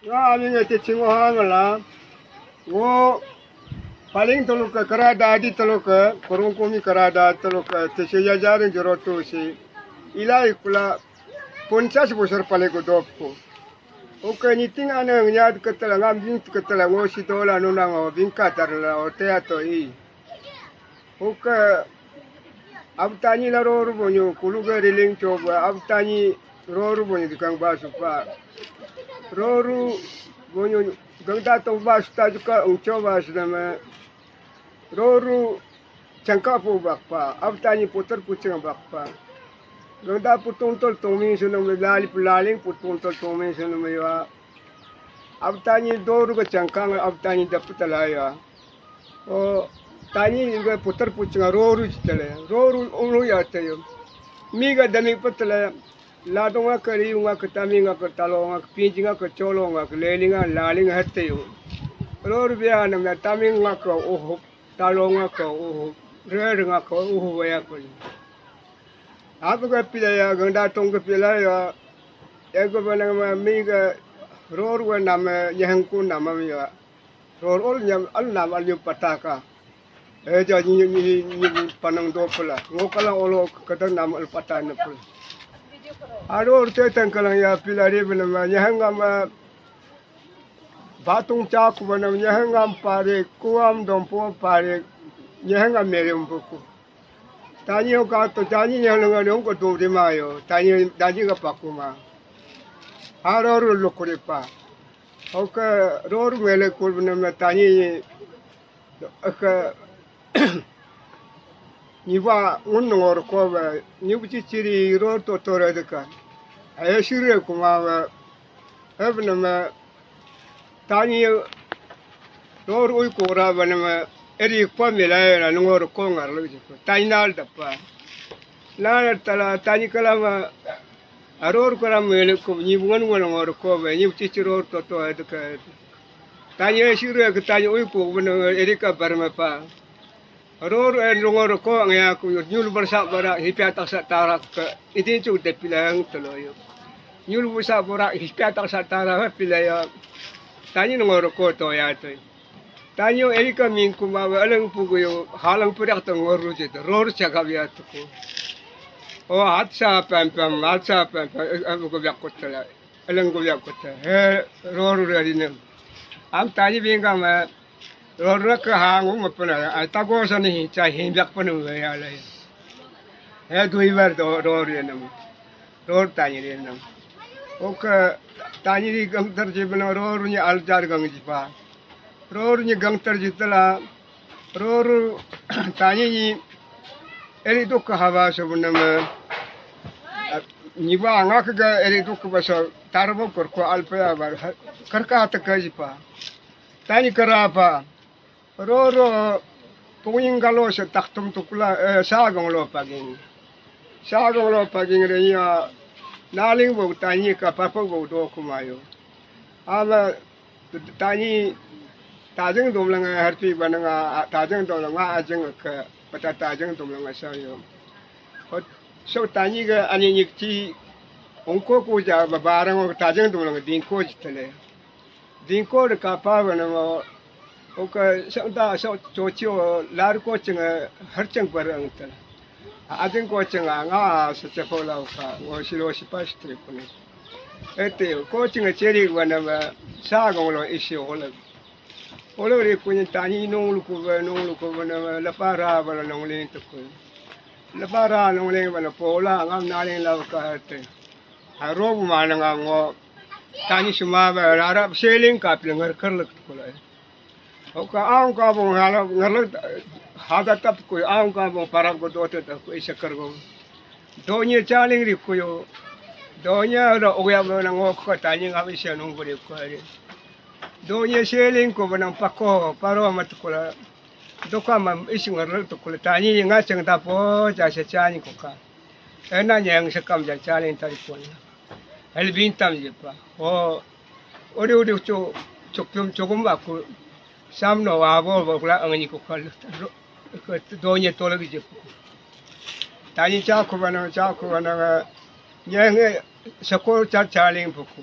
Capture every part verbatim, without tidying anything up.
Nga ami nge te chingo hangala. Ngo paling tolo ke kara dadi tolo ke, kurung kumi kara dadi tolo ke, te se jajarin jero tu si. Ilai kula ponchas bosor pale ko dop ko. Oke, niting ane nyad ketela, ngam jing ketela, ngo si dola nuna ngo bingka tarla, otea to i. Oke, Abtani la roru bonyo, kuluga riling choba, Abtani roru bonyo dikang basu pa. Roru bonyo, gangda tong basu tajuka, ungcho basu nama. Roru changka pu bakpa, Abtani putar puchang bakpa. Gangda putung tol tongmi sunam lali pulaling putung tol tongmi sunam yawa. Abtani doru ga changkang, Abtani daputala yawa. O, Tani ga putar puchang roru jitale, roru ulu ya tayo. Mi ga dami patale, ladonga ka, riunga ka, taminga ka, talonga ka, pinjinga ka, cholonga ka, lelinga, lalinga hatayo. Roru biya nam na taminga ka, oho. Talonga ka uhu, reranga ka uhu waya kuli. Aku ka pilaya, gangda tong ka pilaya, ego banang ma mi ga ror wa nama, nyahangku nama mi ya. Ror ol nyam, al nama al nyum pataka. Eh, ja nyi, nyi, nyi, nyi panang do pula. Ngokala olo kadang nama al patana pula. Aro orte tangkalang ya pilari banama, nyahanga ma, Batung chaku banam nyahengam pare, kuam dompo pare, nyahengam merem buku. Tani ka to tani nyahengam ko dum rimayo, tani tani ka pakuma. Haro ru lukuri pa. Oka ror mele kur banam tani ka Niba ngun ngor ko ba, nibu ci ciri ror to tore deka. Aya sire kuma ba, ebnama, tani ror ui kora banama, eri pa milai na ngor ko ngar lo jiko. Tani nal dapa. Nal tala, tani kalama, aror kora mele ko, nibu ngun ngun ngor ko ba, nibu ci ciri ror to to deka. Tani sire ke tani ui ko banama, eri ka barma pa. Ror en rongor ko ngaya ku nyul bersa bara hipia taksa tara ke idin cu de pilang telo yo. Nyul bersa bara hipia taksa tara ha pila yo. Tani ngor ko to ya to. Tani yo eri ka ming kuma wa alang pugu yo halang perak to ngor ru je to ror cakap ya to ko. O hatsa pam pam, hatsa pam pam, eh, eh, ko biak ko tela. Alang ko biak ko tela. He ror ru ri nem. Am tani bingka ma Ror ke hang um pena ai tago sani cha hin biak penu ya le. He dui bar do ror ye nam. Ror tani re nam. Oka tani ri gangtar ji bena ror ni aljar gang ji pa. Ror ni gangtar ji tala. Ror tani ni eri duk hawa so nam. Ni ba ngak ga eri duk ba so tarbo kor ko alpa ya bar karka ta ka ji pa. Tani karapa. Roro punging galo se taktum tukula, eh, sagong lo paging. Sagong lo paging re ya naling bo tani ka papa bo do kumayo. Ama tani tajeng domlanga harti bananga tajeng domlanga ajeng ke pata tajeng domlanga sayo. Hot so tani ga ani nyikti ongko ko ja ba barang tajeng domlanga dingko jitele. Dingko de kapa bana mo, oka sangta so chochi o lar ko chinga har chang par ang ta. Ading ko chinga nga sa che pho la ka ngo silo si pas tri puni. Ete ko chinga cheri bana ma sa gong lo isi o la. O lo ri kuni tani nong lu ku ba nong lu ku bana ma la pa ra bana nong ling tu ku. La pa ra nong ling bana pola ngam na ling la ka te. Aro bu mana nga ngo tani suma ba rara seling ka pil ngar kar lak kula. Oka aung ka bong hala ngar lak hada tap ku aung ka bong parab go dote ta ku isa kar go. Donya chaling ri ku yo. Donya ro oya bo na ngo ka tani ngam isa nung buri ku ari. Donya seling ko banang pako paro mat kula. Doka mam isi ngar lak tu kula tani nga chang ta po cha se chani ko ka. Ena nyang sekam ja chaling tari pon. Hel bintam je pa. O ori ori chu chukum chukum aku samno wa bo bo kula angani ko kal. Donye tolak je. Tani cha ko bana cha ko bana nyang sako cha chaling puku.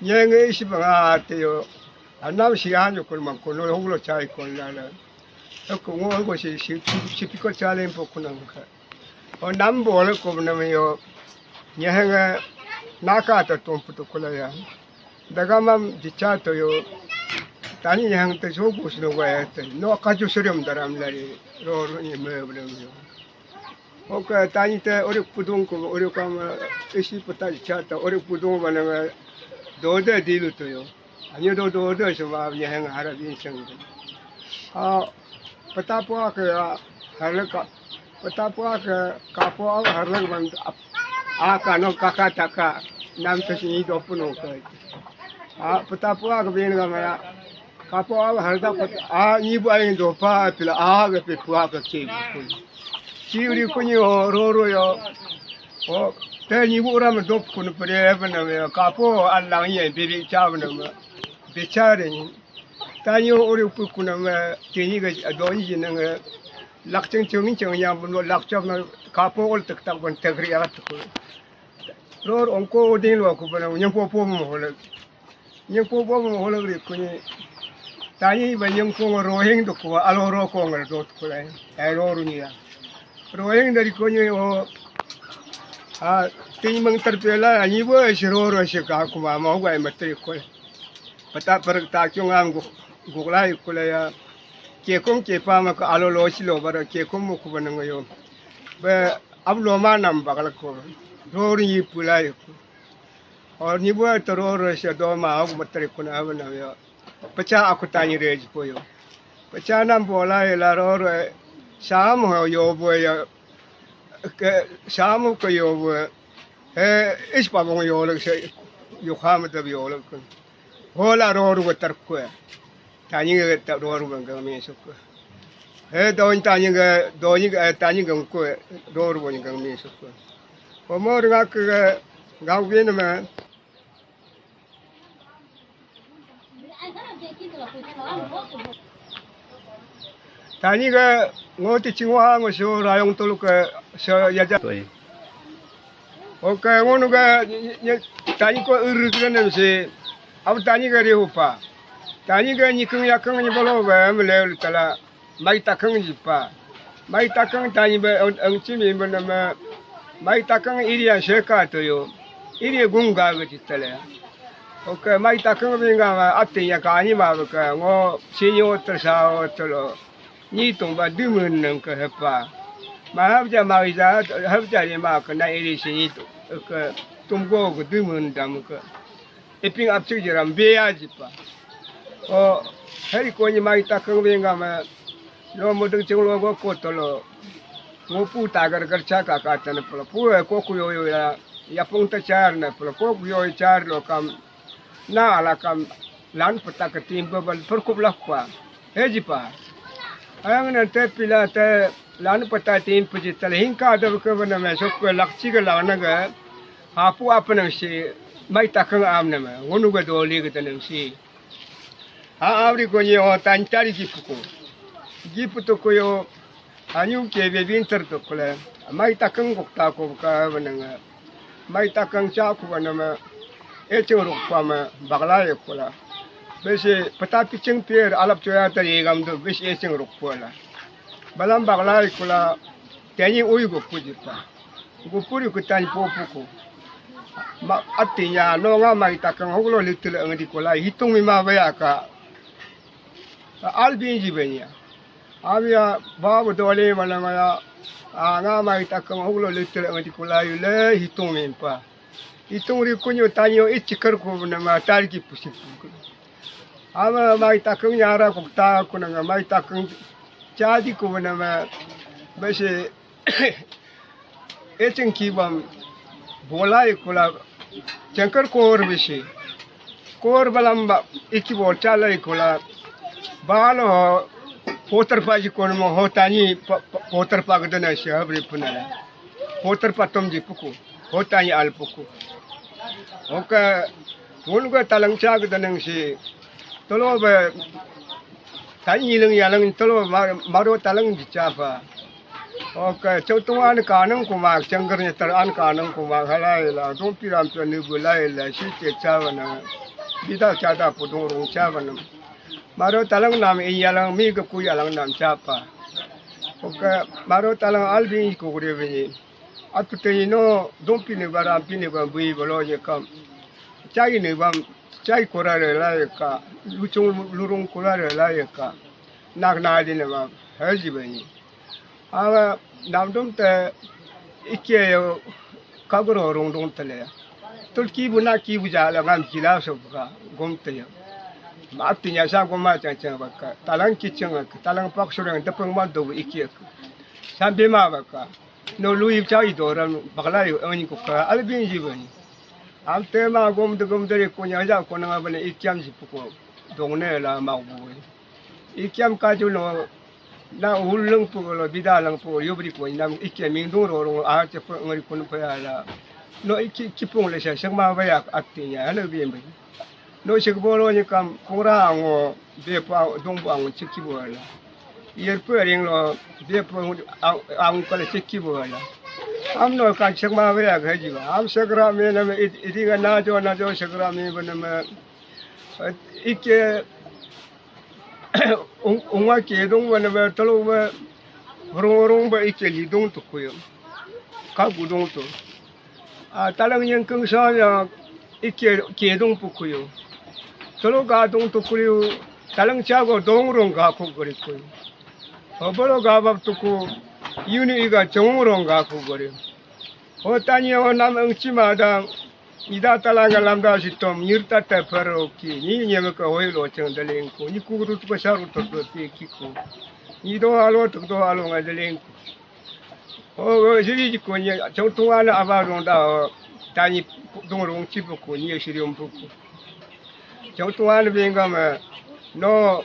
Nyenge isi banga ate yo. Anam si anyo kun mang kun lo hulo chai kun la la. Aku ngo ngo si si si piko chale po kunang ka. O nam bole ko nam yo. Nyehenge naka ta tum putu kula ya. Daga mam dicha to yo. Tani nyeheng te so ku sino wa ya te. No ka ju surium daram lari. Ro ro ni me bole yo. Oka tani te ori pudung ko ori kam isi pata dicha ta ori pudung bana do de dilu to yo. Anyo do do do so ma nyeheng hara bin seng. A pata po ka harle ka pata po ka kapo harle ban a ka no kaka taka nam to si do puno ka. A pata po ka bin ga ma kapo harda pata a ni bu aing do pa pila a ga pe pua ka ke. Ki uri kunyo ro ro yo. O te ni bu ram do kun pre ban na kapo alang ye bebe cha ban na. Bichare ni. Tanyo ori pu kuna ma tini ga adoni ji nang lakchang chang chang ya bu no lakchang na kapo ol tak tak ban tak ri agat ko. Ror ongko odin lo ku bana nyang po po mo hol. Nyang po po mo hol ri kuni. Tani ba nyang po rohing do ko alo ro ko ngal do ko lai. Ai ro ru ni ya. Rohing dari kuni o a tini mang terpela ani bo si ro ro si ka kuma ma ga ma tri ko. Pata per ta kyung am guk guk lai kula ya. Ke kong ke pa ma ka alo lo si lo bara ke kong mo ku ba nang yo. Be ab lo ma nam ba kala ko. Ro ri pu lai ko. Or ni bo to ro ro si do ma aku ma tri ko na ba na yo. Pacha aku tani re ji ko yo. Pacha nam bo lai la ro ro. Sam ho yo bo ya. Ke sam ko yo bo. He is pa bo yo le se yo kham da yo le ko. Hola roru ga tarkwe. Tani ga ta roru ga ga me sukwe. He don tani ga doni ga tani ga kwe roru ga ga me sukwe. Omor ga ga ga win ma. Tani ga ngoti chingwa ngo so rayong tolu ke so yaja. Oke, ngono ga tani ko ur kene si. Ab tani ga ri hupa. Tani ga nikung yakung ni bolo ba mele tala. Mai takang ji pa. Mai takang tani ba ang chimi ba nama. Mai takang iri ya seka to yo. Iri gunga ga ji tala. Oke, mai takang binga ma ati ya kani ma ba ka ngo sinyo tersa tolo. Nyi tung ba dumun nang ka hepa. Ma habja ma ija habja ni ma ka na iri si nyi tu ka tumgo ka dumun dam ka. Iping apchik jiram beya jipa. O hari ko ni mai takang benga ma lo mudung ching lo go kotolo. Ngo pu tagar gar cha ka ka tan pula pu ko ku yo yo ya yapung ta char na pula ko ku yo char lo kam. Na ala kam lan pata ka tim ba bal perkup lakpa. He jipa. Ayang nan te pila te lan pata tim puji tal hingka da ka bana me sok lakchi ga lana ga. Hapu apa nang si mai takang am nama ngunu ga doli ga nang si. Ha abri ko ni o tan tari gipuko. Giputo ko yo. Anyu ke be winter to kule. Mai takang gokta ko ka bananga. Mai takang cha ku banama. Echeng rukpa ma bagla ye kula. Bese pata picheng pier alap choya ta ye gam do bese echeng rukpa la. Balam bagla ye kula. Teni ui go pujipa. Go puri ku tan popu ku. Ma atinya no nga mai takang hoglo litul angdi kula hitung mi ma baya ka. Albin ji benya. Abia babu dole malangaya. Anga mai takang hoglo litul angdi kula yule hitung mi pa. Hitung ri kunyo tanyo ichikar ku nama targi pusi. Ama mai takang nyara ku ta ku nanga mai takang jadi ku nama bese. Echeng kibam bola ikula chengkar kor bisi. Kor balam ba iki bol chala ikula balo potar pa ji kon mo hotani potar pa gdana si habri punala. Potar pa tom ji puku hotani al puku. Oka wulga talang cha gdanang si tolo ba tani ilang yalang tolo maro talang ji cha pa. Oke, chautung an kanang kumak, changgar nyetar an kanang kumak, halai la, dompi rampi ni bulai la, si ke chawana. Bida chada pudung rung chabanam. Maro talang nam in yalang mi ga ku yalang nam chapa. Oka maro talang albing ku gure bini. Atu te ino dompi ne baram pine bam bui bolo ye kam. Chai ne bam chai kora re la ye ka. Luchung lurung kora re la ye ka. Nak na di ne bam. Haji bani. Awa namdum te ikke yo kagro rung rung tele. Tul kibu na kibu jala ngam jila so baka gom te yo. Ma tinya sa gom ma chang chang baka. Talang kichang ka, talang pak surang depeng ma do ikke ka. Sambe ma baka. No lui cha i doram bakla yo ani ko ka albin ji bani. Am te ma gom de gom de ko nya ja ko na bane ikyam ji puko. Dongne la ma bu. Ikyam kaju no na ulung pu lo bida lang pu yubri ko nam ikke mingdung ro ro a che pu ngari kun pa ya la. No iki kipung le sha shang ma ba ya atti nya hanu bi mbi. No shik bolo ni kam pura ngo be pa dong bu ang chiki bo la. Yer pu ring lo be pu ang kala chiki bo la. Am no ka shang ma ba ya ga ji ba. Am shakra me na me idi ga na jo na jo shakra me ba na me. Ikke Ung-, unga kedung wana ba talo ba rong rong ba ike lidung tu kuyo. Ka gudung tu. A talang yang keng sa ya ike kedung pu kuyo. Talo ga dung tu kuyo. Talang cha go dong rong ga ku gori kuyo. Obolo ga bab tu ku yuni iga chong rong ga ku gori. Ho tani ho nam engchi ma da. Ida talanga lamda sitom nyirta ta paro ki ni nyeme ka hoi lo chang daleng ko ni ku ru tu ka saru to to ti ki ko ni do alo tu do alo nga daleng ko. O o siri ji ko ni chang tu ana aba rong da tani dong rong chi pu ko ni siri um pu ko chang tu ana bengam no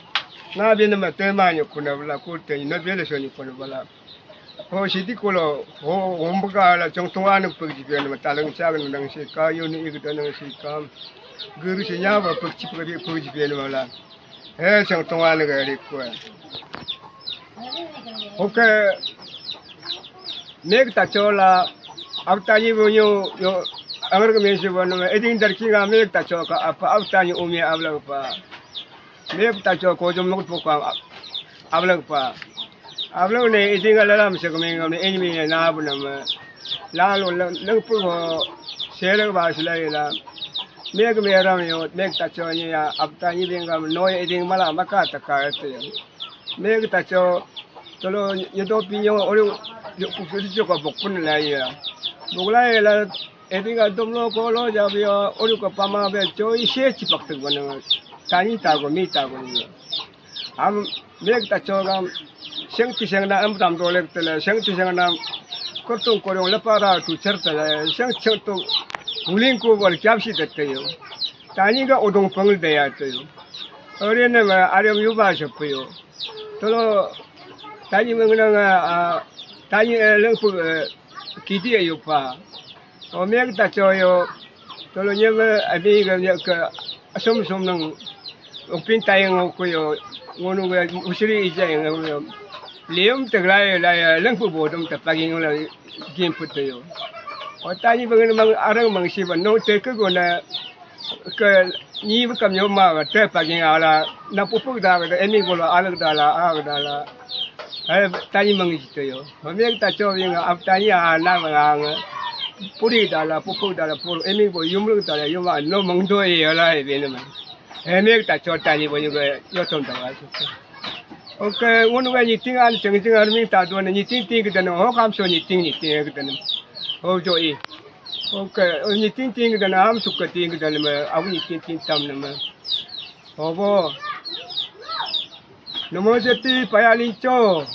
na bin ma te ma ni ko na la ko te ni na bele so ni ko na bala. Ho sidi kulo ho hombuka la chong tonga ne pagji pian ma talang chak ne nang si ka yo ne ik da nang si ka guru si nya ba pagji pagji pagji pian ma la he chong tonga ne ga ri ko. Okay. Mek ta chola ab tani bo nyo yo agar ke men si bo ne eding dar ki ga mek ta choka apa ab tani umi ab la pa. Mep ta cho ko jom ngut pokwa ablak pa. Ablak ne iti ngala lam se kami ngam ne enmi ne na bu nam. La lo lang pu ho selak ba silai la. Mek me ram yo mek ta cho ni ya ab ta ni bing ngam no iti mala maka ta ka te. Mek ta cho tolo ni do pi nyo ori yo ku su cho ko bok pun la ya. Bok la ya la. Eti ka domlo kolo jabi o ori ko pama be choi se chipak tek bana tani tago mi tago ni. Am mek ta chogam seng ti seng na am tam dolek tele seng ti seng na kortung korong lepa ra tu cher tele seng seng tu uling ko bol kyap si tet yo. Tani ga odong pangl de ya te yo. Ori ne ma are yu ba se pe yo. Tolo tani meng na nga tani leng pu kiti yo pa. Omek ta cho yo tolo nyem abi ga nya ka asum sum nang opin tai ngo ko yo ngonu ga usri ija ngo yo lium te grai la ya lengpu bodum ta pagi ngo la gim put yo. O tani bang mang arang mang si ban no te ke go na ke ni kam yo ma te pagi ala na pupuk da ga emi go la alag da la ag da la. Hai tani mang si te yo. Mamiak ta cho wi nga ap tani a na nga nga. Puri dala pupu dala pur emi bo yumru dala yuma no mangdo e yola e bene ma. Emiak ta cho tani bo yuga yotom dala. Okay, ngunu ga nyiting an cheng cheng arming ta do nyiting ting kita no ho kam so nyiting nyiting kita no. Ho jo i. Okay, nyiting ting kita no am sukka ting kita no ma. Aku nyiting ting tam no ma. Obo. Namo jeti payalincho.